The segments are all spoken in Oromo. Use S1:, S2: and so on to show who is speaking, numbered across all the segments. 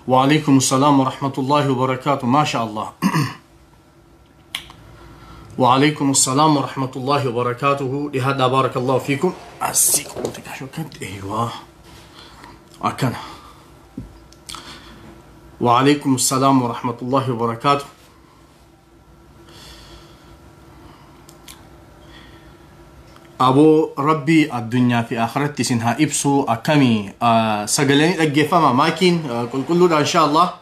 S1: وعليكم السلام ورحمة الله وبركاته. ما شاء الله. وعليكم السلام ورحمة الله وبركاته. لهذا بارك الله فيكم. ايوه أكن. وعليكم السلام ورحمة الله وبركاته. أبو ربي الدنيا في آخرتي سنها إبسو أكمي سجلني أجفما ماكين كل كله إن شاء الله.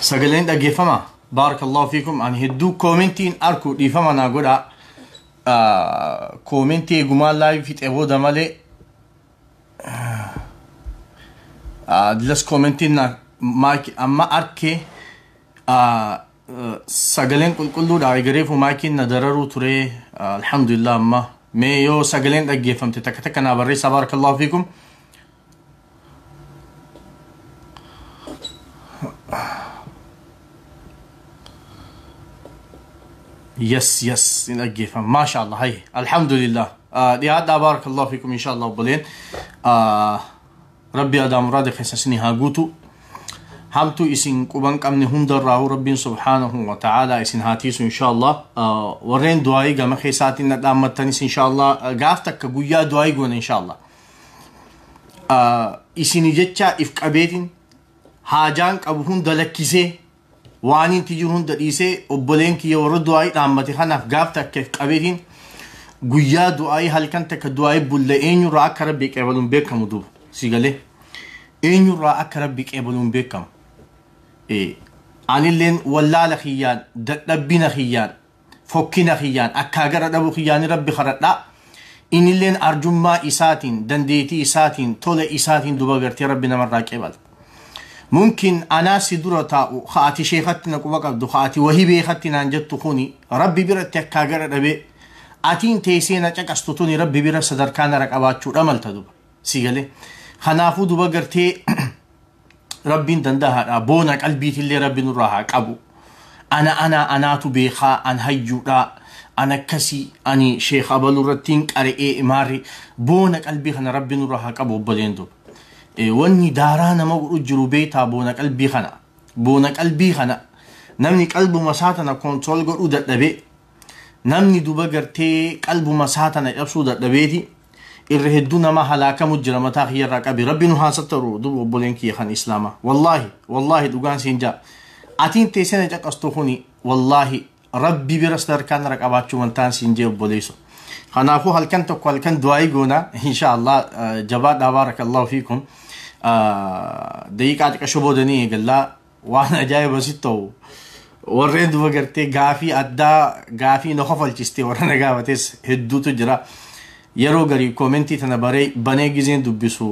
S1: سجلني أجفما بارك الله فيكم. أن هدو كومنتين أركو ديفما نقول كومنتي جمال لايف في تبو دمالي دلس كومنتين ماك أما أركي sagaleen qulqulluudha egereefu maakiin na dararuu ture alhamdulillah. Amma mee yoo sagaleen dhaggeeffamte takka takka naa barreessa. Baarakallahu fiikum. Yes yes in dhaggeeffama maasha allah. Hay alhamdulillah. Dhiyaadhaa baarakallahu fiikum insha allah. Obboleen rabbi adaa muraada keessa isinii haa guutu. همتو إسين قبان قمني هم دراه ربي سبحانه وتعالى إسين هاتيسو إن شاء الله. ورين دعائي قام خيساتي ندامتنيس إن شاء الله. قافتك قويا دعائي قون إن شاء الله. إسين جتشا إفك أبيتين هاجان قبهون دلكيسي وانين تجيهون دليسي وبلين كي يورد دعائي دامتي خناف قافتك كيف أبيتين قويا دعائي هل كنتك دعائي بلئين يراك ربك قبلون بكم دوب سيقالي إن يراك ربك قبلون بكم. Anilleen wallaala kiyyaan dadhabbina kiyyaan fokkina kiyyaan akkaa gara dhabuu kiyyaani rabbi kadhadhaa. Inilleen arjummaa isaatiin dandeettii isaatiin tola isaatiin duba gartee rabbi namarraa qeebala. Mumkin anaa si dura taa'u haati sheekatti na quba qabdu haati wahii beekatti naan jettu kuni rabbi biratti akkaa gara dhabee atiin teessee na caqastu tuni rabbi bira sadarkaa nara qabaachuudha malta duba si galee. Kanaafuu duba gartee ربي دندها بونا قلبي اللي ربي نراها قبو انا انا انا تبيخا ان هيجودا انا كسي اني شيخ ابو رتين قرئ ماري بونا قلبي خنا ربي نراها قبو بلندو وني دارانا ما جرو بيتا بونا قلبي خنا بونا قلبي خنا نمني قلبو مساتنا كنترول غدو ددبي نمني دوبا غرتي قلبو مساتنا يبسو ددبيتي الرهدون ما هلاك مجرم تاخير ركبي ربي نها سترو دو بولينكي خان إسلاما. والله والله دوغان سينجا أتين تيسنة جاك أستخوني والله ربي برستر كان ركباتشو من تان سينجا بوليسو خنافو هل كان تقول كان دعائي قونا إن شاء الله. جبات بارك الله فيكم. دقيقة أشوفو دني قال لا وأنا جاي بسيطو ورين دو بقرتي قافي أدا قافي نخف الجستي ورنا قافتس هدو تجرا yeroo garii koomentii tana baree banee gizeen dubbisu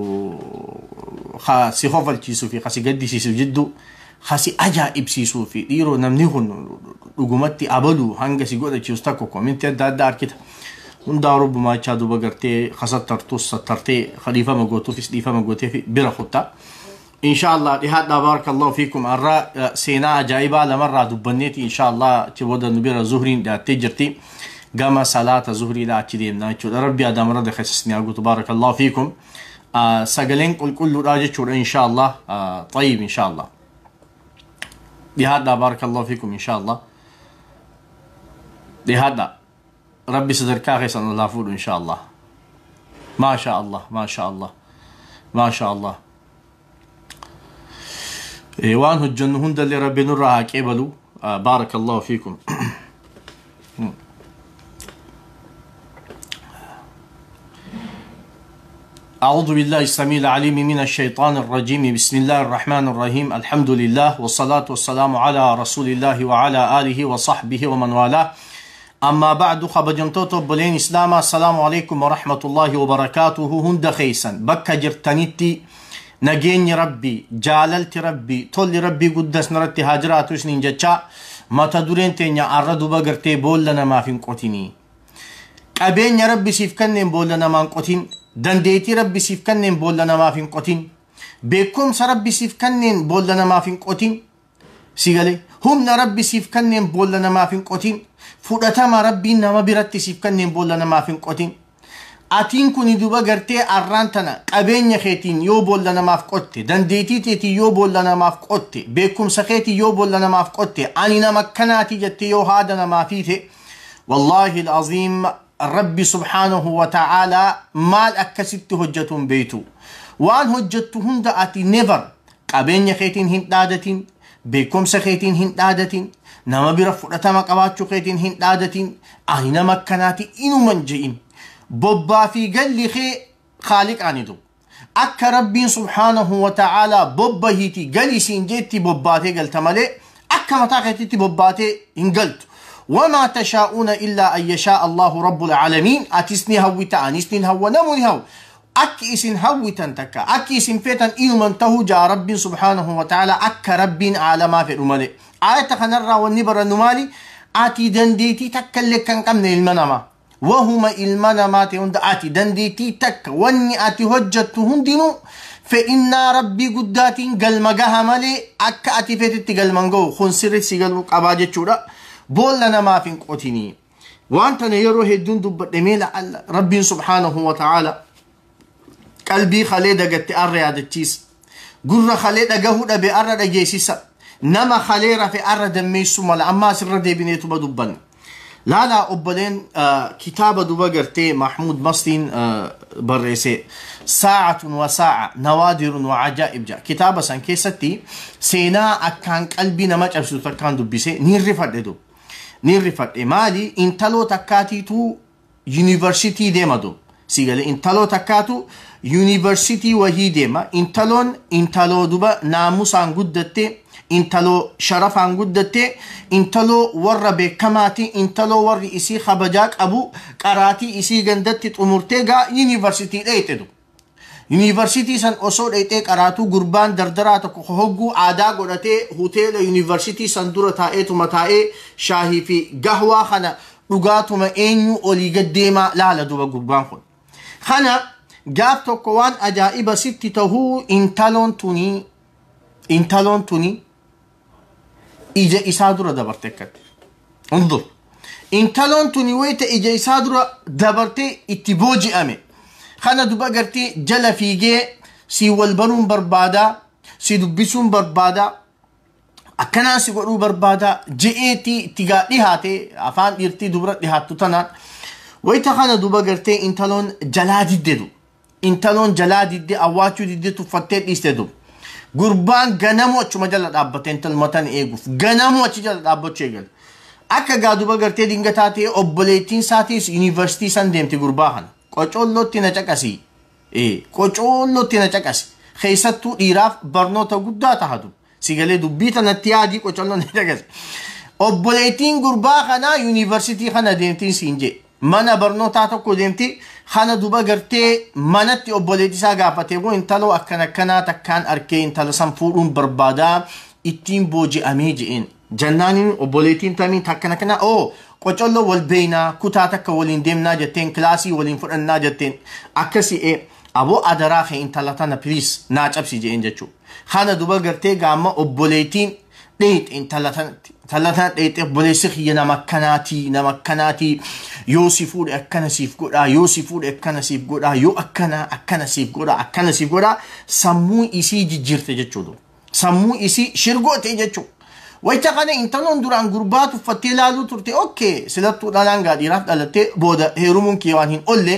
S1: si hofalchiisuu fi kasi gaddisiisuu jidduu kasi ajaa'ibsiisuu fi dhiiroo namni kun dhugumatti abaluu hanga si godhachiisu takko koomentii adda addaa harkita. Hundaa rabbumaachaa duuba gartee kasattartus sattartee dhiifama gootuufis dhiifama gootee fi bira kuttaa. Insha Allah dhihaadhaa baarakallahu fiikum. Har'a seenaa ajaa'ibaa lamarraa dubbanneeti insha Allah achi booda nu bira zuhriin dhiyaattee jirti. قام صلاة زهري لا أتشديم ناتشو ربي آدم رد خسسني أقول تبارك الله فيكم. سجلين كل كل راجع شور إن شاء الله. طيب إن شاء الله بهذا بارك الله فيكم إن شاء الله. بهذا ربي صدر كاغس أن الله فول إن شاء الله. ما شاء الله ما شاء الله ما شاء الله. إيوان هجن هند اللي ربي نراها كيبلو. بارك الله فيكم. أعوذ بالله السميع العليم من الشيطان الرجيم. بسم الله الرحمن الرحيم. الحمد لله والصلاة والسلام على رسول الله وعلى آله وصحبه ومن والاه. أما بعد خبجمتوتو بلين إسلاما السلام عليكم ورحمة الله وبركاته. هند خيسا بكا جرتنيتي نجيني ربي جاللت ربي تولي ربي قدس نرتي هاجرات وشنين جتشا ما تدورين تينيا أردو بقرتي بولنا ما فين قوتيني قبين يا ربي سيف كنن بولنا ما نقوتين Dandeettii rabbi siif kanneen boolla namaaf hin qotin. Beekumsa rabbi siif kanneen boolla namaaf hin qotin. Si galee humna rabbi siif kanneen boolla namaaf hin qotin. Fudhatama rabbiin nama biratti siif kanneen boolla namaaf hin qotin. Atiin kun duba gartee arraan tana qabeenya keetiin yoo boolla namaaf qotte, dandeettii teetiin yoo boolla namaaf qotte, beekumsa keetiin yoo boolla namaaf qotte, ani nama akkanaati jettee yoo haada namaa fiite, wallaahi al'aziim rabbi subhaanahu wa ta'aalaa maal akkasitti hojjetuun beeytu. Waan hojjettu hunda ati never qabeenya keetiin hin dhaadatin, beekumsa keetiin hin dhaadatin, nama bira fudhatama qabaachuu keetiin hin dhaadatin, ani nama akkanaati inuman je'in. Bobbaa fi galli kee khaaliqaanitu. Akka rabbiin subhaanahu wa ta'aalaa bobba hiiti gali siin jeetti bobbaatee galta malee akka mataa keetitti bobbaatee hin galtu. وما تشاءون إلا أن يشاء الله رب العالمين. أتسني هويتا أنسني هو نمني هو أك إسن هويتا تكا أك إسن فيتا إنو من تهو جاء رب سبحانه وتعالى أك رب على ما في المالي. آية خنرى والنبر النمالي آتي دنديتي تكا كان قمن المنما وهما المنما تهند آتي دنديتي تك واني آتي هجتهن دينو فإن ربي قدات قل مقاها مالي أك آتي فيتت قل منقو خنسرت سيقل قباجة شورا بولا نما فين قوتيني وانت نيرو هدون دبت ربي سبحانه وتعالى قلبي خلي دقت أرى هذا التيس قرة خلي دقه دبي أرى دجيسيسا نما خلي رفي أرى دميسو مال أما سر دي بنيتو بدبن لا لا أبلين كتابة دبقرتي محمود مصطين بريسي ساعة وساعة نوادر وعجائب جا كتابة سان كيستي سينا أكان قلبي نما أبسو تكان دبسي نير دو نير رفت مالي انتلو تكاتي تو يونيفرسيتي ديما دو سيغالي انتلو تكاتو يونيفرسيتي وهي ديما انتلون انتلو دوبا ناموسان قدتي انتلو شرفان قدتي انتلو ور بكماتي انتلو ور إسي خبجاك أبو قراتي إسي غندتي تأمرتي يونيفرسيتي ديتدو يونيفرسيتي سن أصول ايتي قراتو قربان دردراتو كوهوغو عادا قراتي هوتيل يونيفرسيتي سن دورة تائتو متائي شاهي في قهوة خنا رقاتو ما اينيو أولي قديما لا لا دوبا قربان خون خنا قافتو كوان أجائب ستي تهو انتالون توني إجا إسادورة دبرتكت انظر انتالون توني ويتا إجا إسادورة دبرتي اتبوجي أمي خانا دوبا قرتي جلا فيجي سي والبنون بربادا سي دبسون بربادا أكنا سي قرو بربادا جئتي تيغا لهاتي أفان إرتي دوبرت لهاتو تنان ويتا خانا دوبا قرتي انتالون جلا ديدو انتالون جلا ديدي أواتيو ديدي تفتت إستدو قربان غنمو أچو مجلة دابتين انتال متن إيغوف غنمو أچو جلة دابتو إيغل أكا غا دوبا قرتي دينغتاتي أبوليتين ساتيس يونيفرسيتي سان ديمتي قرباهن qocollootti na caqasi qocollootti na caqasi keessattuu dhiiraaf barnoota guddaa tahatu sigalee dubbii tanatti yaadii qocolloo na caqasi obboleettiin gurbaa kanaa yuunivarsiitii kana deemtiin siin jee mana barnootaa tokko deemti kana duba gartee manatti obboleettii isaa gaafatee boo intaloo akkana akkanaa takkaan arkee intala san fuudhuun barbaadaa ittiin booji'amee je'een jannaaniin obboleettiin tamiin takkana kana oo qocolloo wal beeynaa kutaa takka waliin deemnaa jetteen kilaasii waliin fudhannaa jetteen akkasi aboo adaraa kee intala tana piliis naa cabsi je'een jechuudha. Kana duba gartee gaama obboleettiin dheexe intala tana dheexe obboleessi kiyya nama akkanaatii yoo si fuudhe akkana siif godhaa yoo si fuudhe akkana siif godhaa yoo akkana akkana siif godhaa akkana siif godhaa sammuu isii jijjiirte jechuudha. Sammuu isii shirgoote jechuudha. Wayita kana intaloon duraan gurbaa tuffattee ilaaluu turte okkee silattuu dhalaan gaadhiiraaf dhalattee booda heerumuun kee waan hin olle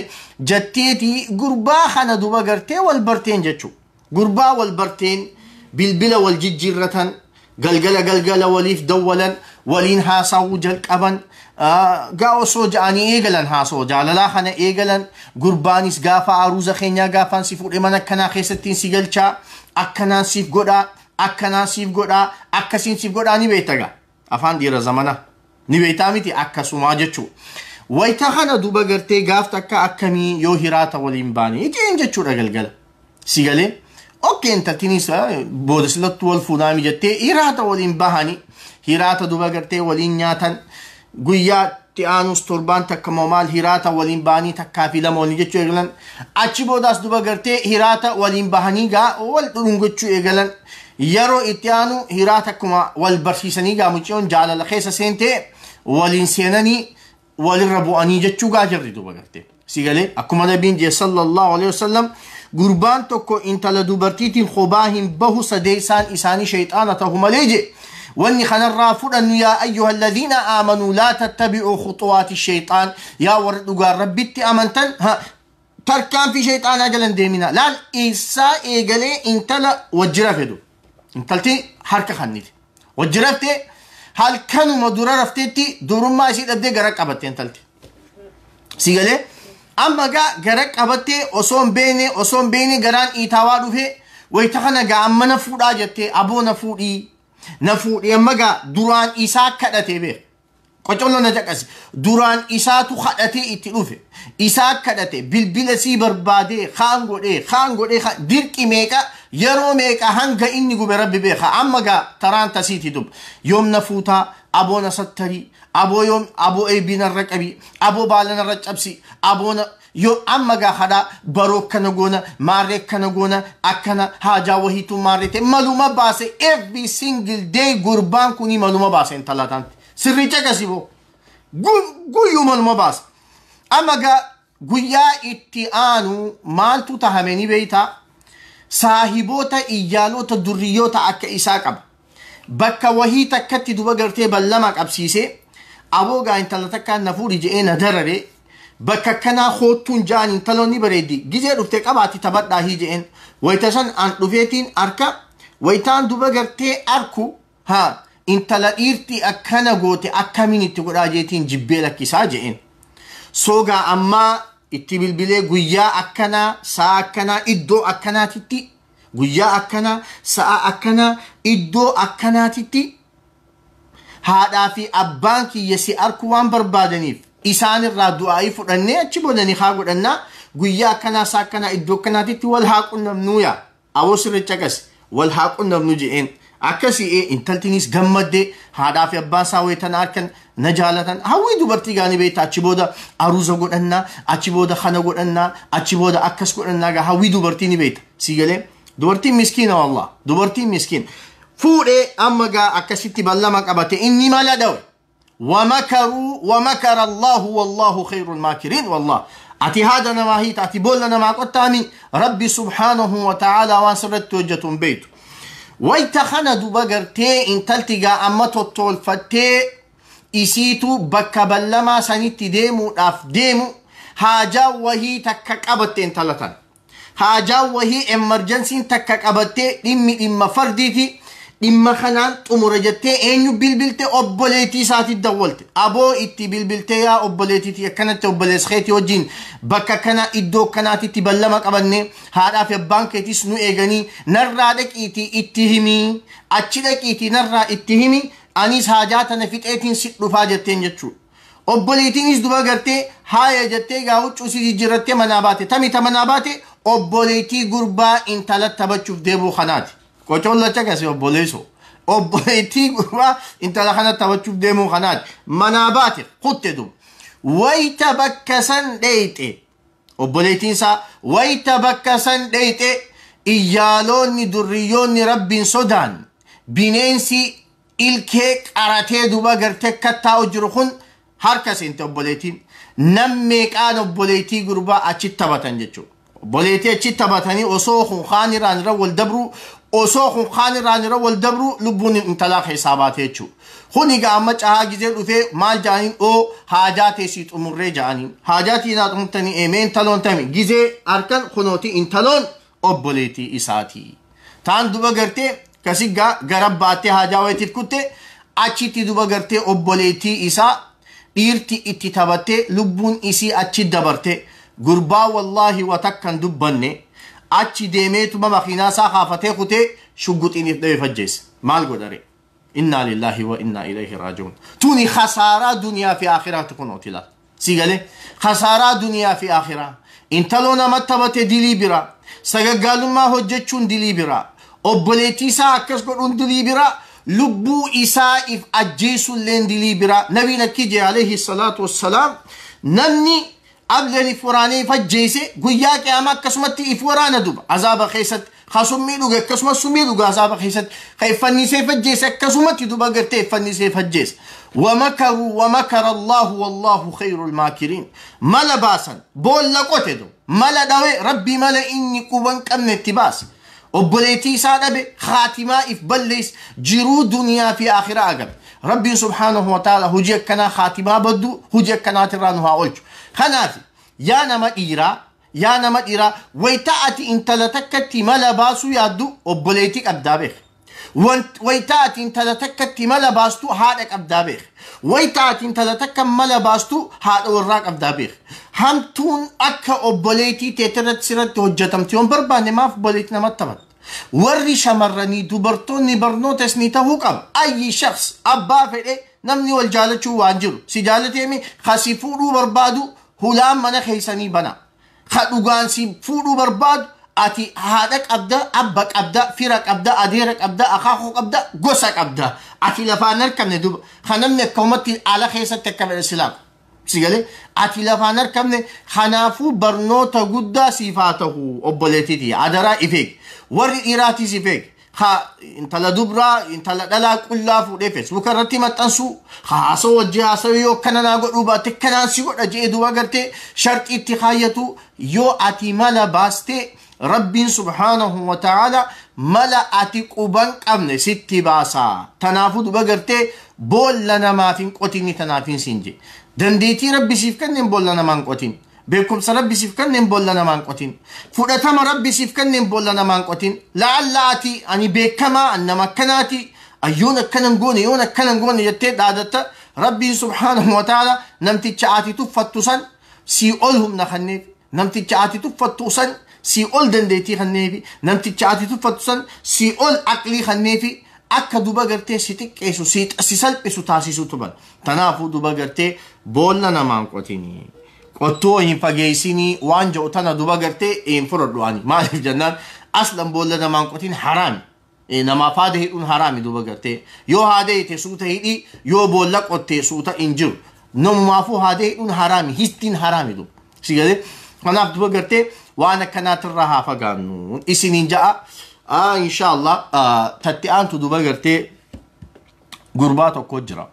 S1: jetteetii gurbaa kana duba gartee wal barteen jechuudha. Gurbaa wal barteen bilbila wal jijjiirratan galgala galgala waliif dawwalan waliin haasawuu jalqaban gaa osoo ja'anii eegalan haasoo jaalalaa kana eegalan gurbaanis gaafa aruuza keenyaa gaafaan si fuudhe mana akkanaa keessattiin si galchaa akkanaan siif godhaa. Akkanaa siif godhaa akkasiin siif godhaa ni beekta afaan dhiira zamana ni beektaa miti akkasumaa jechuudha. Wayita kana duuba gartee gaaf takka akkamii yoo hiraata waliin baane ijeen jechuudha galgala. Si galee okkee intaltiinis booda silattuu wal fuudhaami jettee hiraata waliin bahanii hiraata duuba gartee waliin nyaatan guyyaa itti aanus torbaan takka moo maal hiraata waliin bahanii takkaa fi lama waliin jechuu eegalan. Achi boodaas duba gartee hiraata waliin bahanii gaa wal dhungachuu eegalan. Yeroo itti aanu hiraata akkuma wal barsiisanii gaa mucayyoon jaalala keessa seentee waliin seenanii walirra bu'anii jechuu gaa jirri duba gartee. Si galee akkuma nabiin jee sallallahu alaihi wasallam gurbaan tokko intala dubartiitiin kophaa hin bahu sadeessaan isaanii shayxaana ta'u malee jee. Wanni kanarraa fudhannu yaa ayyuha alladhiina aamanuu laa tattabi'uu khuxuwaati shayxaan, yaa warra dhugaan rabbitti amantan tarkaanfii shayxaanaa jalan deemina. Laal isaa eegalee intala wajji rafedu intalti harka kanniti wajji raftee halkanuma dura rafteetti durummaa isii dhabdee gara qabatte intalti. Si galee amma gaa gara qabattee osoo hin beekne garaan iitaawaa dhufee wayita kana gaa amma na fuudhaa jettee aboo na fuudhii na fuudhee amma gaa duraan isaa kadhatee beeka. Qocollo na caqasi. Duraan isaatu kadhatee itti dhufe. Isaa kadhate bilbila sii barbaadee kaan godhee dirqi meeqa yeroo meeqa hanga inni gube rabbi beeka. Amma gaa taraan tasiiti dub. Yoom na fuutaa aboo na sattarii aboo yoom aboo eebii narra qabii aboo baala narra cabsi aboo na yoo amma gaa kadhaa baroo akkana goona maarree akkana goona akkana haajaa wahiitu maarree ta'e maluma baase every single day gurbaan kuni maluma baase intala taanti. Sirrii caqasi boo guyyuu maluma baase. Amma gaa guyyaa itti aanu maaltu tahame ni beeytaa? Saahiboota iyyaalota durriyoota akka isaa qaba. Bakka wahii takkatti duba gartee ballama qabsiisee aboo gaa intala takkaan na fuudhi je'ee na darare bakka kanaa hoottuun ja'an intaloonni bareeddi gizee dhufte qabaatti taphadhaa hii je'een wayita san an dhufeetiin harka wayitaan duba gartee arku haa intala dhiirti akkana goote akkamiin itti godhaa jeetiin jibbee lakkisaa je'een. Soogaa ammaa itti bilbilee guyyaa akkanaa sa'a akkanaa iddoo akkanaatitti guyyaa akkanaa sa'a akkanaa iddoo akkanaatitti haadhaa fi abbaan kiyya si arku waan barbaadaniif isaanirraa du'aa'ii fudhannee achi boodanii haa godhannaa guyyaa akkanaa sa'a akkanaa iddoo akkanaatitti wal haa qunnamnuu yaa awoo sirri caqas wal haa qunnamnu je'een. Akkasii intaltinis gammaddee haadhaa fi abbaan isaa wayitana harkan na jaalatan hawwii dubartii gaanii beekta achi booda aruuza godhannaa achi booda kana godhannaa achi booda akkas godhannaa gaa hawwii dubartii ni beekta si galee dubartiin miskiina wallah dubartiin miskiina fuudhee amma gaa akkasitti ballama qabate inni mala dhawe ومكروا ومكر الله والله خير الماكرين. والله أتي هذا نماهيت أتي بولا نما قطامي ربي سبحانه وتعالى وانسرت توجة بيته ويتخنا دوبا غرتي انتلتي أما تطول فتي إسيتو بكا بلما سنتي ديمو أف ديمو حاجة وهي تكك أبتي انتلتن حاجة وهي emergency تكك أبتي إمي إما فرديتي dhimma kanaan xumura jettee eenyu bilbilte obboleettii isaatiif dawwalte aboo itti bilbiltee yaa obboleettiiti akkanatti obboleessa keetii wajjin bakka kana iddoo kanaatitti ballama qabanne haadhaa fi abbaan keetis nu eeganii narraa dhaqiitii itti himii achi dhaqiitii narraa itti himi anis haajaa tana fixeetiin si dhufaa jetteen jechuudha. Obboleettiinis duba gartee haaya jettee gaa huccuu si jijjiirrattee manaa baate tamita manaa baate obboleettii gurbaa intala taphachuuf deebuu kanaati. Qocollacha kasi obboleesso obboleettii gurbaa intala kana taphachuuf deemuu kanaati manaa baate kutte duba wayita bakka san dheeyxe obboleettiin isaa wayita bakka san dheeyxe iyyaaloonni durriyyoonni rabbiin sodaan bineensi ilkee qaratee duba gartee kattaa'u jiru kun harka seente obboleettiin nam meeqaan obboleettii gurbaa achi taphatan jechuudha. Obboleettii achi taphatanii osoo kun kaan irraan irra wal dabru osoo kun kaan irraan irra wal dabru lubbuun intalaa keessaa baate jechuudha. Kun egaa amma cahaa gizee dhufee maal jaaniin oo haajaa teessii xumurree jaaniin haajaa tiinaa xumurtanii eemee intaloon tami gizee harkan kunooti intaloon obboleettii isaati. Taan duba gartee kasi gara baattee haajaa wayitiif kutte achitti duba gartee obboleettii isaa dhiirti itti taphattee lubbuun isii achi dabarte gurbaa wallaahi watakkan dubbanne achi deemeetuma makiinaa isaa kaafatee kutee shugguxiiniif dhawee fajjeesse maal godhare innaa lillaahi wa innaa ilayhi raaji'uun tuni khasaaraa duniyaa fi aakhiraati kunooti laal si galee khasaaraa duniyaa fi aakhiraa intaloo nama taphate dilii bira sagaggaalummaa hojjechuun dilii bira obboleettii isaa akkas godhuun dilii bira Lubbuu isaa if ajjeesulleen dilii biraa. Nabiin akki jee alayhi salaatu wassalaam, namni ableen if waraanee if ajjeese guyyaa qiyaamaa akkasumatti if waraana duba azaaba keessatti. Ka summii dhuge akkasuma summii dhuga azaaba keessatti. Ka iffannisee if ajjeese akkasumatti duba gartee iffannisee if ajjeese. ومكروا ومكر الله والله خير الماكرين. ملا باسن بول لقوته دو ملا داوي ربي ملا إني قوان كمن اتباس obboleettii isaa dhabe, khaatimaa if ballees, jiruu duniyaa fi akhiraa agabe. Rabbiin subhaanahu wa ta'ala hojii akkanaa khaatimaa baddu hojii akkanaatirraa nu haa oolchu. Kanaaf yaa nama dhiiraa, yaa nama dhiiraa, wayita ati intala takkatti mala baasuu yaaddu obboleettii qabdaa beek. Wayita ati intala takkatti mala baastu haadha qabdaa beek. Wayita ati intala takka mala baastu haadha warraa qabdaa beek. Hamtuun akka obboleettii teetirratti sirratti hojjetamti yoon barbaanne maaf obboleettii namatti taphatta? Warri shamarranii dubartoonni barnoota isinii ta'uu qaba. Ayyi shakhs abbaa fedhe namni wal jaalachuu waan jiru. Si jaalateemi kasi fuudhuu barbaadu hulaan mana keessanii bana. Ka dhugaan si fuudhuu barbaadu ati haadha qabda, abba qabda, fira qabda, adeera qabda, akaakuu qabda, gosa qabda. Ati lafaan harkamne duba. Ka namni akkamatti ala keessatti akka fedhe silaaf. Si galee ati lafaan harkamne. Kanaafuu barnoota guddaa siif haa ta'u obboleettiiti. Adaraa ifeeg. Warri dhiiraatis ifeeg. Ha intala dubraa intala dhalaa qullaa fuudhee feesbuuka irratti maxxansuu haasoo wajji haasawee yoo akkana naa godhuu baate akkanaan si godha jedhee duba gartee sharxii itti kaayyatu. Yoo ati mala baastee rabbiin subhaanahu wa ta'ala mala ati quban qabne sitti baasaa. Tanaafuu duba gartee boolla namaaf hin qotinni tanaaf hin siin jee. Dandeettii rabbi siif kenneen boolla namaa hin qotin. Beekumsa rabbi siif kenneen boolla namaa hin qotin. Fudhatama rabbi siif kenneen boolla namaa hin qotin. La'alla ati ani beekamaa nama akkanaati ayyoon akkanan goone yoon akkanan goone jettee dhaadatta. Rabbiin subhaanahu wa ta'ala namticha ati tuffattu san sii ol humna kenneef, namticha ati tuffattu san sii ol dandeettii kenneefi, namticha ati tuffattu san sii ol aqlii kenneefi akka duba gartee si xiqqeessu si salphisu taasisuu tuban. Tanaafuu duba gartee boolla namaan qotinii. Qottoo hin fageessinii waan jedhu tana duba gartee hin fudhadhu ani. Maaliif jennaan aslan boolla namaan qotin haraami. Namaaf haada hidhuun haraami duba gartee. Yoo haada hidhe suuta hidhii, yoo boolla qottee suuta hin jiru. Namumaafuu haada hidhuun haraami, hittiin haraami duba. Si galee kanaaf duba gartee waan akkanaatirraa haa fagaannu. Isiniin ja'a. Inshallah tatti aantu duba gartee gurbaa tokko jira.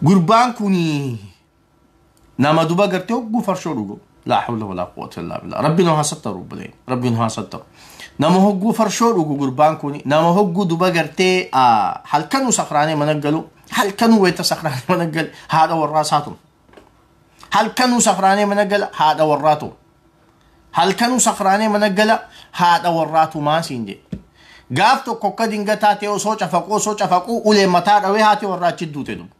S1: Gurbaan kuni nama duba gartee hogguu farshoo dhugu. Laa hawla walaa quwwata illaa billah. Rabbi nu haa sattaru obboleen. Rabbi nu haa sattaru. Nama hogguu farshoo dhugu gurbaan kuni nama hogguu duba gartee halkanuu sakraanee mana galu, halkanuu wayita sakraanee mana galu haadha warraa isaatu. Halkanuu sakraanee mana gala haadha warraatu. Halkanuu sakraanee mana gala haadha warraatu maasiin jedhe. Gaaf tokko akka dingataa ta'e osoo cafaquu ulee mataa dhawee haati warraa achi duute duba.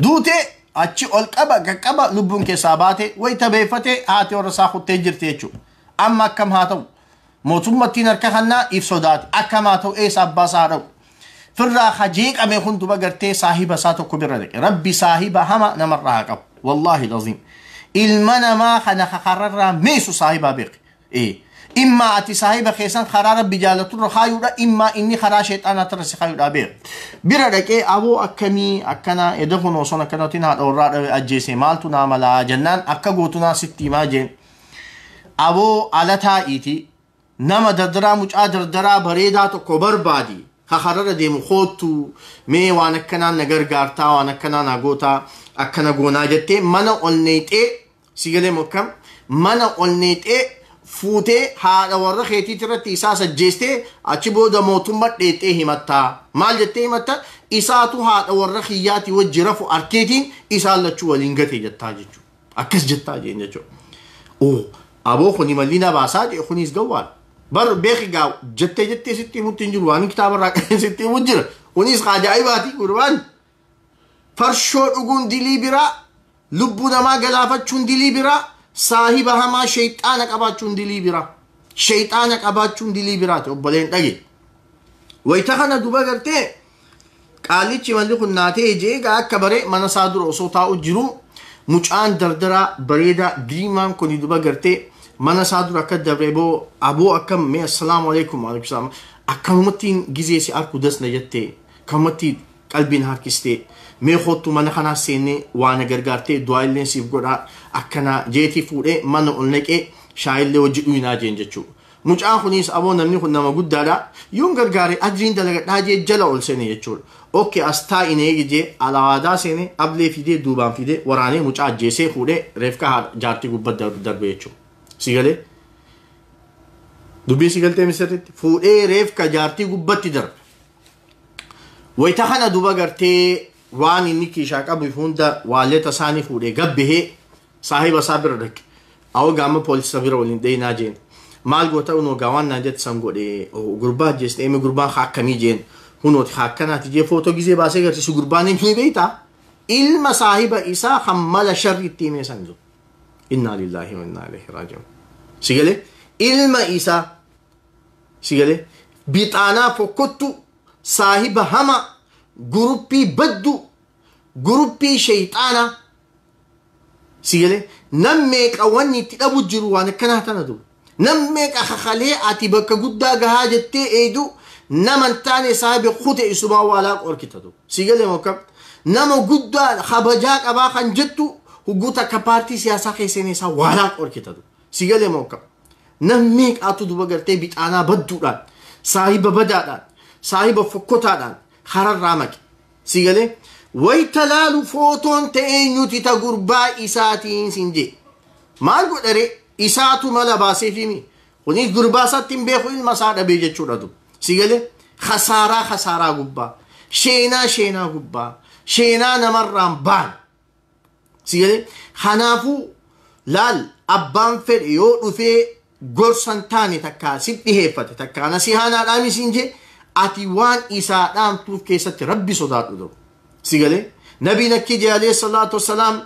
S1: Duute achi ol qaba qaqqaba lubbuun keessaa baate wayita beeffate haati warra isaa kuttee jirti jechuudha. Amma akkam haa ta'u mootummattiin harka kannaa if sodaate akkam haa ta'u eessa abbaa isaa dha'u. Firraa hajeeqame kun duba gartee saahiba isaa tokko bira dhaqe. Rabbi saahiba hama namarraa haa qabu. Wallaahi laziim. Ilma namaa kana kakararraa meessu saahibaa beeke. Immaa ati saahiba keessan karaa rabbi jaalaturra kaayuudha, immaa inni karaa sheexaanaatirra si kaayuudha beeka. Bira dhaqee aboo akkamii akkana eda kun osoon akkanaatiin haadha warraa dhabe ajjeese maaltu naa malaa jennaan akka gootu naa sitti himaa jeen. Aboo ala taa'iiti nama dardaraa mucaa dardaraa bareedaa tokko barbaadi. Kakararra deemu koottu mee waan akkanaa na gargaartaa waan akkanaa na gootaa akkana goonaa jettee mana ol neexee si galee mokkam mana ol neexee fuutee haadha warra keetiit irratti isaa sajjeestee achi booda mootummaa dheexee himattaa. Maal jettee himatta? Isaatu haadha warra kiyyaatii wajji rafu arkeetiin isaan lachuu waliin gate jettaa jechuudha. Akkas jettaa jeen jechuudha. Oo aboo kuni malli na baasaa jee kunis gawwaadha. Bar beeki gaa jettee jettee sitti himutti hin jiru waan kitaaba irraa qabeen sitti himu jira. Kunis ajaa'ibaati gurbaan. Farshoo dhuguun dilii biraa, lubbuu namaa galaafachuun dilii biraa, saahiba hamaa sheexaana qabaachuun dilii biraa. Sheexaana qabaachuun dilii biraati obboleen dhage. Wayita kana duba gartee qaalichi malli kun naatee jee gaa akka bare mana isaa dura osoo taa'u jiru mucaan dardaraa bareedaa diimaan kuni duba gartee Mana isaa dura akka dabree boo aboo akkam mee assalaamu alaikum wa alaikum salaam akkanumattiin gizee si arku dasna jettee akkanumatti qalbiin harkistee mee kottu mana kanaa seennee waa na gargaartee du'aa illee siif godhaa akkanaa jeetii fuudhee mana ol naqee shaayillee hojii dhuinaa jeen jechuudha. Mucaan kunis aboo namni kun nama guddaadha yoon gargaare ajriin dalagadhaa jee jala ol seene jechuudha. Okkee as taa'inee jee alawaadaa seene ablee fidee duubaan fidee waraanee mucaa ajjeesee fuudhee reefka jaartii gubbaa darbe jechuudha. Sigalee dubbii sigaltee misirritti fuudhee reefka jaartii gubbatti darbe. Wayita kana duuba gartee waan inni kiishaa qabu hunda waaleta isaanii fuudhee gabbahee saahiba isaa bira dhaqe. Awwa gaama poolisa bira waliin dhayinaa jeen. Maal goota unoo gaawaan naan jette san godhee gurbaa ajjeeste emi gurbaan haa akkamii jeen hunooti haa akkanaati jee footoo gizee baasee garsiisu gurbaan hin beektaa ilma saahiba isaa kan mala sharri itti himee san jiru. Innaa lillaahi wa innaa ilaihi raaji'uun. Sigalee ilma isaa sigalee bixaanaa fokkottu saahiba hama guruppii baddu guruppii shayxaanaa sigalee nam meeqa wanni itti dhabu jiru waan akkanaa tana duuba. Nam meeqa kakalee ati bakka guddaa gahaa jettee eeydu nama hin taane saahiba kute isumaa waalaa qorkita duuba. Sigalee mokkam nama guddaa kabajaa qabaa kan jettu hugguu takka paartii siyaasaa keesseen isaa waalaa qorkita duuba. Sigalee mokkam nam meeqaatu duuba gartee bixaanaa badduudhaan saahiba badaadhaan saahiba fokkotaadhaan hararraa maqe. Sigalee wayita laalu footoon ta'eenyuti ta gurbaa isaatiin sin jee maal godhare isaatu mala baasee fimi kunis gurbaa isaatti hin beeku ilma isaa dhabee jechuudha duuba. Sigalee khasaaraa khasaaraa gubbaa sheenaa sheenaa gubbaa sheenaa namarraan baan. Sigalee kanaafuu laal abbaan fedhe yoo dhufee gorsan taane takkaa si dhiheeffate takkaa nasihaanaa dhaamisiin jee ati waan isaa dhaamtuuf keessatti rabbi sodaadhu duuba. Sigalee nabiin akki jee alayhi salaatu wassalaam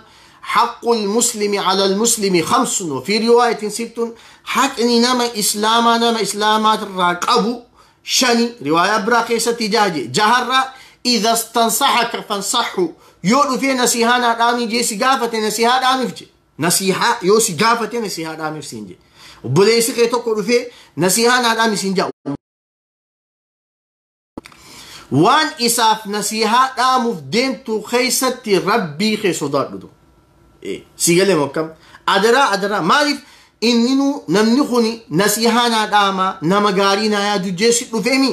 S1: حق المسلم على المسلم 5 وفي رواية 6 حقني نما إسلاما نما إسلامات الراقبو شني رواية براقيسة تجاجي جهر إذا استنصحك فانصحه يقول في نصيحة دامي جي سقافة نصيحة دامي فجي نصيحة يو سقافة نصيحة دامي فسينجي وبليس كي في نصيحة دامي سينجا وان إساف نصيحة دامو في دينتو خيستي ربي خيسودات بدو sigalee mokkam adaraa adaraa maaliif inninu namni kuni nasihaa naa dhaamaa nama gaarii naa yaadu jeessi dhufeemi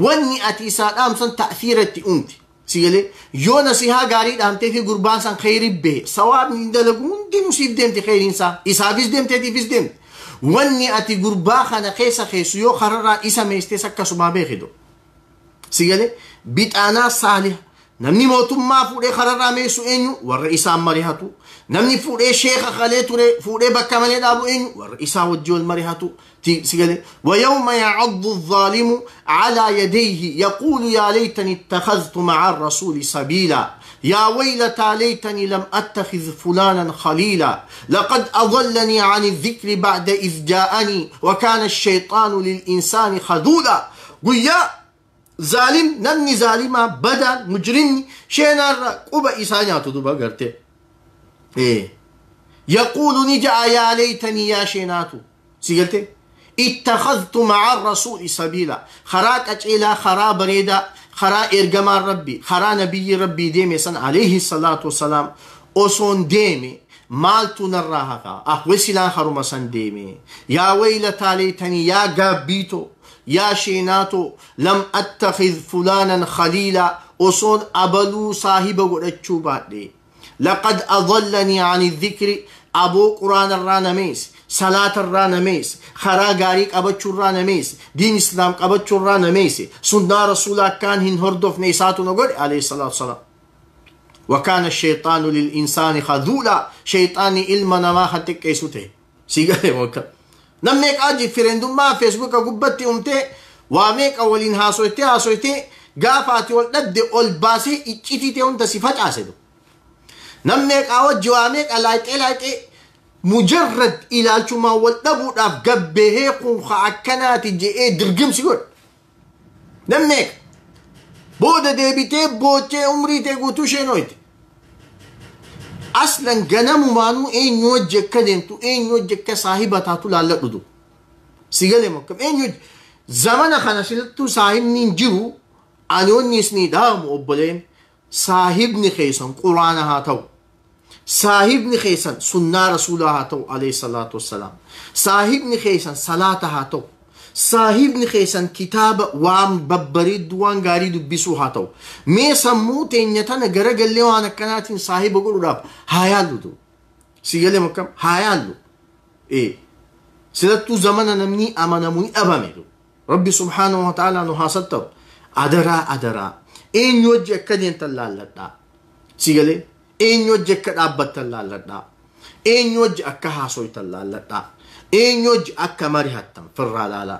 S1: wanni ati isaa dhaamsan ta'fiira itti uumti sigalee yoo nasihaa gaarii dhaamtee fi gurbaan san kheyri bahe sawaabni dalagu hundinuu siif deemti kheyriin isaa isaafis deemteetiifis deemti wanni ati gurbaa kana keessa keessu yoo kararraa isa meestees akkasumaa beekido sigalee bixaanaa saaliha namni mootummaa fuudhee kararraa meessu eenyu warra isaan marihatu namni fuudhee sheekha kalee ture fuudhee bakka malee dhaabu eenyu warra isaa wajji wal marihatu sigalee ويوم يعض الظالم على يديه يقول يا ليتني اتخذت مع الرسول سبيلا يا ويلتى ليتني لم أتخذ فلانا خليلا لقد أضلني عن الذكر بعد إذ جاءني وكان الشيطان للإنسان خذولا قل ظالم نمني ظالما بدا مجرمني شينا قبا إسانيا تدوبا قرتي إيه يقول نجا يا ليتني يا شيناتو سيقلتي اتخذت مع الرسول سبيلا خراك أجئلا خرا بريدا خرا إرقمان ربي خرا نبي ربي ديمي سن عليه الصلاة والسلام أصون ديمي مالتو نراها أهوسلان خرما سن ديمي يا ويلتا ليتني يا قابيتو يا شيناتو لم أتخذ فلانا خليلا أصون أبلو صاحب ورچو دي لقد أضلني عن الذكر أبو قرآن الرانميس صلاة الرانميس خرا غاريك أبچو الرانميس دين إسلام أبچو الرانميس سنة رسول كان هن هردف نيساتو نقول عليه الصلاة والسلام وكان الشيطان للإنسان خذولا شيطاني إلما ما خطك كيسوته سيغالي وكا نميك أجي فرندوما فيسبوك قبتي أمتي واميك أولين هاسويتي هاسويتي غافاتي والند أول باسي إتشتي أنت صفات عاسدو نميك أوجي واميك ألايتي لايتي مجرد إلى شما والنبو أف قبه قم خاكنات جي درجم سيقول نميك بودا ديبيتي بوتي عمري تيغوتو شنويت Aslan ganamumaanuu eenyu wajji akka deemtu, eenyu wajji akka saahiba taatu laalladhu du. Si galee mokkam eenyu zamana kana silattuu saahibni hin jiru. Ani wanni isinii dhaamu obboleen, saahibni keessan quraana haa ta'u, saahibni keessan sunnaa rasuulaa haa ta'u alayhi salaatu wassalaam, saahibni keessan salaata haa ta'u, saahibni keessan kitaaba waan babbareeddu waan gaarii dubbisuu haa ta'u. Mee sammuu teenya tana garagallee waan akkanaatiin saahiba godhuudhaaf haa yaallu. Si galee mokkam haa yaallu. Silattuu zamana namni amanamu ni dhabame. Rabbi subhaanahu wa ta'ala nu haa sattaru. Adaraa adaraa eenyu wajji akka deemtan laalladhaa. Si galee eenyu wajji akka dhaabbattan laalladhaa, eenyu wajji akka haasoytan laalladhaa, eenyu wajji akka marihattan firraa laalaa.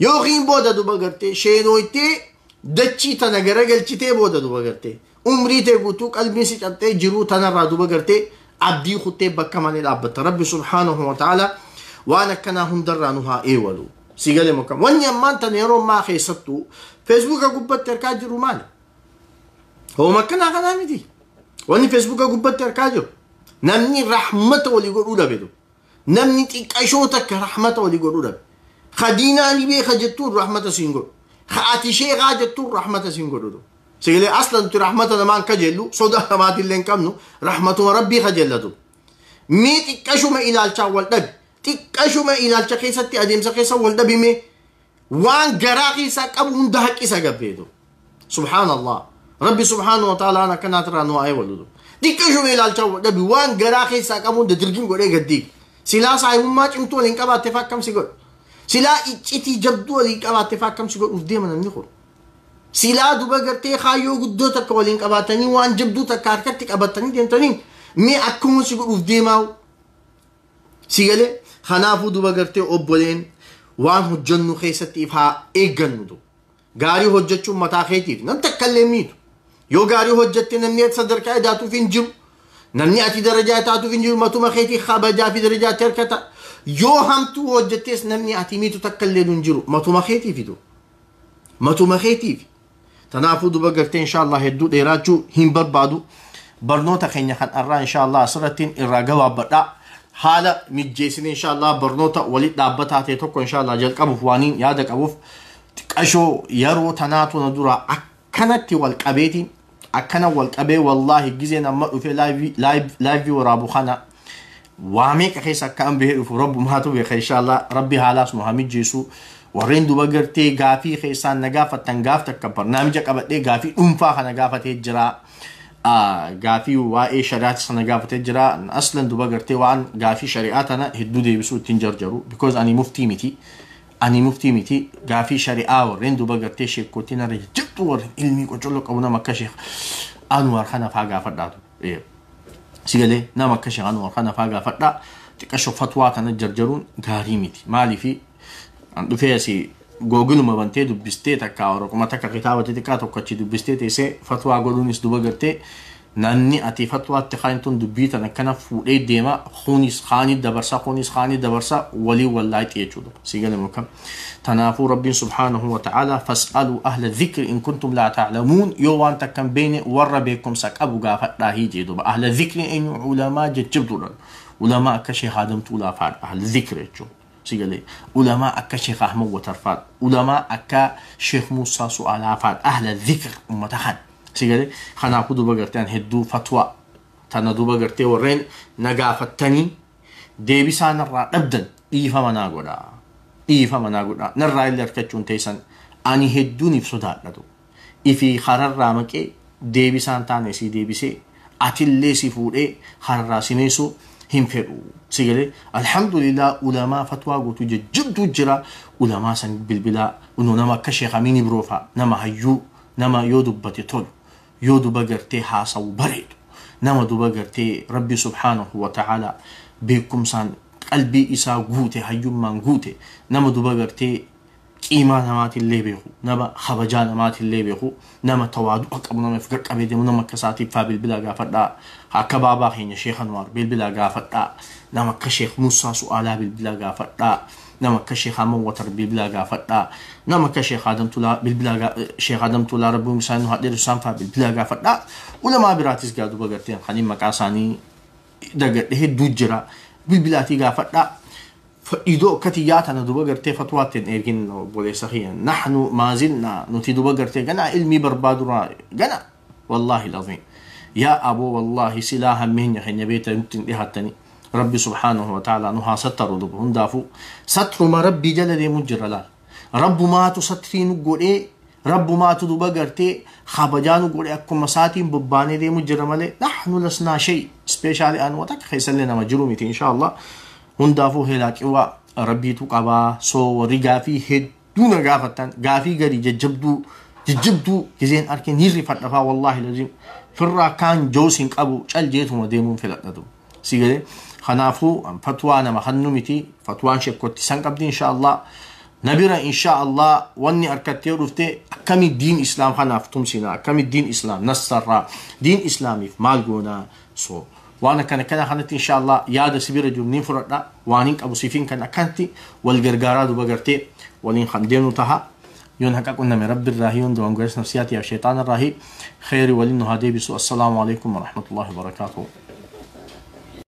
S1: Yookiin booda duba gartee sheenooytee dachii tana garagalchitee booda duba gartee umrii tee guutuu qalbiin si cabxee jiruu tanarraa duba gartee abdii kuttee bakka malee dhaabbatta. Rabbi subhaanahu wa ta'ala waan akkanaa hundarraa nu haa eewalu. Si galee mokkam wanni ammaan tana yeroo ammaa keessattuu feesbuuka gubbatti harkaa jiru maali? Hooma akkanaa kanaa miti. Wanni feesbuuka gubbatti harkaa jiru namni rahmata walii godhuu dhabe, namni xiqqashoo takka rahmata walii godhuu dhabe. Khadiinaa ni beeka jettuun rahmata siin godhu, ati sheekaa jettuun rahmata siin godhu. Sigalee aslan nuti rahmata namaan kajeellu, sodaa namaatillee hin qabnu, rahmatuma rabbii kajeellatu. Mee xiqqashuma ilaalchaa wal dhabi, xiqqashuma ilaalcha keessatti adeemsa keessa wal dhabi, mee waan garaa keessaa qabu hunda haqqisa gabbeetu. Subhaanallah. Rabbi subhaanahu wa ta'ala akkanaatirraa nu haa eewalu. Xiqqashuma ilaalchaa wal dhabi, waan garaa keessaa qabu hunda dirgin godhee gaddiiga. Silaa saahibummaa cimtuu waliin qabaatte fa akkam si godhu? Silaa iccitii jabduu waliin qabaatte fa akkam si godhuuf deema namni kun? Silaa duba gartee kaayyoo guddoo takka waliin qabaatanii waan jabduu takka harkatti qabatanii deemtanii mee akkuma si godhuuf deemaa? Si galee kanaafuu duba gartee obboleen waan hojjennu keessatti if haa eeggannu. Gaarii hojjechuun mataa keetiif nam takka illee miitu. Yoo gaarii hojjette namni ati sadarkaa idaatuuf hin jiru, namni ati darajaa taatuuf hin jiru, matuma keetii kabajaa fi darajaatti harkata. Yoo hamtuu hojjettees namni ati miitu takka illee hin jiru, matuma keetiifitu, matuma keetiif. Tanaafuu duba gartee inshaallah hedduu dheeraachuu hin barbaadu. Barnoota keenya kan irraa inshaallah asirrattiin irraa gabaabbadha. Haala mijjeessine inshaallah barnoota walit dhaabbataa ta'e tokko inshaallah jalqabuuf waaniin yaada qabuuf, xiqqashoo yeroo tanaatu na dura akkanatti wal qabeetiin akkana wal qabee. Wallaahi gizeen amma dhufee laayivii waraabu kana waa meeqa keessa akka an bahee dhufu rabbumaatu beeka. Inshaallah rabbi haalaas nu haa mijjeessu. Warreen duba gartee gaafii keessaan na gaafattan, gaaf takka barnaamija qabadhee gaafii dhuunfaa kana gaafatee jira. Gaafii waa'ee shari'aati sana gaafatee jira. Aslan duba gartee waan gaafii shari'aa tana hedduu deebisuu ittiin jarjaru, because ani muftii miti. Ani muftii miti. Gaafii shari'aa warreen duba gartee sheekootiin irra jabdu, warreen ilmii qocolloo qabu, nama akka Sheekh Anwar kana faa gaafadhaatu. Sigalee nama akka Sheekh Anwar kana faa gaafadhaa. Xiqqasho fatwaa tana jarjaruun gaarii miti. Maaliifi an dhufee asii googiluma bantee dubbistee takka waraquma takka kitaaba xixiqqaa tokko achi dubbistee teessee fatwaa godhuunis duba gartee namni ati fatwaatti kaayintuun dubbii tan akkana fuudhee deema, kunis kaanii dabarsa, kunis kaanii dabarsa, walii wallaaxi jechuudha. Si galee muka tanaafuu rabbiin subhaanahu wa ta'ala fas'aluu ahla dhikri in kuntum laa ta'lamuun, yoo waan takka hin beekne warra beekumsa qabu gaafadhaa hii duba. Ahla dhikri eenyu? Ulamaa jajjabduudha. Ulamaa akka Sheekh Adam Tuulaa fa'aadha ahla dhikri jechuudha. Si galee ulamaa akka Sheekh Ahmad Watarfaadha, ulamaa akka Sheekh Muusaa Su'aalaa fa'aadha ahla dhikr ummata kana. Si galee kanaafuu duba gartee an hedduu fatwaa tana duba gartee warreen na gaafattanii deebisaa narraa dhabdan dhiifama naa godhaa, dhiifama naa godhaa. Narraa illee harkachuun teessan ani hedduun if sodaadhatu ifi kararraa maqee deebisaan taane si deebisee atillee si fuudhee kararraa si meesuu hin fedhu. Si galee alhamdulillah ulamaa fatwaa guutuu jajjabduu jira. Ulamaa san bilbilaa nama akka Sheekh Amiin Ibroo fa'a, nama hayyuu, nama yoo dubbate tolu, yoo duba gartee haasawu bareedu, nama duba gartee rabbi subhaanahu wa ta'ala beekumsaan qalbii isaa guute, hayyummaan guute, nama duba gartee qiimaa namaatillee beeku, nama kabajaa namaatillee beeku, nama tawaadu'a qabu, nama if qaqqabee deemu, nama akka isaatiif faa bilbilaa gaafadhaa. Akka baabaa keenya Sheekh Anwaar bilbilaa gaafadhaa, nama akka Sheekh Muusaa Su'aalaa bilbilaa gaafadhaa, nama akka Sheekh Ahmad Watar bilbilaa gaafadhaa, nama akka Sheekh Adam Tulaa bilbilaa, Sheekh Adam Tulaa rabbiin isaanii nu haa dheeressu, isaan faa bilbilaa gaafadhaa. Ulamaa biraatis gaa duba garteen kaniin maqaa isaanii Dagadhe hedduu jira. Bilbilaatii gaafadhaa. Iddoo akkati yaatana duba gartee fatwaatti hin ergin, obboleessa kiyya. Naxnu maazilnaa nuti duba gartee ganaa ilmii barbaadurraa gana. Wallaahi laziim. Yaa aboo, wallaahi silaa hammeenya keenya beekta nutti hin dhihaattani. Rabbi subhaanahu wa ta'ala nu haa sattaru. Duba hundaafuu satruma Rabbii jala deemu jira laal. Rabbumaatu satrii nu godhee, Rabbumaatu duba gartee kabajaa nu godhee, akkuma isaatiin bobbaanee deemu jira malee naxnu lasnaa shay. Especially an wata akka keessallee nama jiru miti, insha Allah. Hundaafuu heelaa qiwaa Rabbiitu qabaa. Soo warri gaafii hedduu na gaafattan, gaafii gadi jajjabduu jajjabduu gizeen arkin ni rifadhafaa. Wallaahi lazim firraa kaan joos hin qabu, cal jeetuma deemuun filadhatu si galee. Kanaafuu fatwaa nama hannu miti, fatwaan sheekotti san qabdi, insha Allah. Nabira, insha Allah, wanni harkattee dhufte akkami diin islaam kanaaf tumsina, akkami diin islaam nassarraa, diin islaamiif maal goonaa, so waan akkana kana kanatti, insha Allah, yaada sibira jiru niin fudhadha. Waan hin qabu sifiin kan akkanatti wal gargaaraa duba gartee waliin kan deemnu taha. Yoon haqa qunname Rabbi irraahi, yoon dogongorees nafsiyaati yaa shayxaan irraahi. Kheyri waliin nu haa deebisu. Assalaamu alaikum warahmatullahi wabarakaatuh.